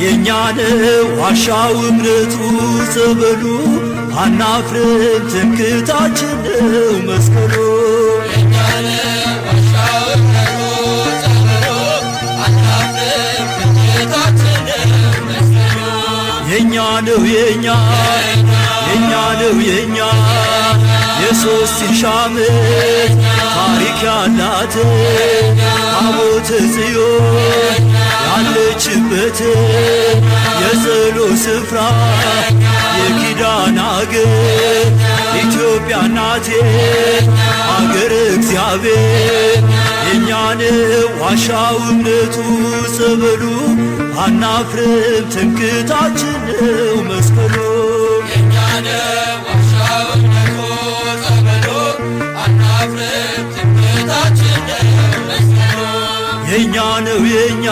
የእኛ ነው ዋሻው እምነቱ ጸበሉ፣ አናፍርም ትምክህታችን ነው መስቀሉ። የኛ ነው የኛ፣ የኛ ነው የኛ፣ የ3000 ዓመት ታሪክ ያላት ታቦተ ጽዮን ያለችበት የጸሎት ስፍራ የኪዳን አገር ኢትዮጵያ እናቴ አገር እግዚአብሔር። የእኛ ነው ዋሻው እምነቱ ጸበሉ፣ አናፍርም ትምክህታችን ነው መስቀሉ። የኛ ነው የኛ።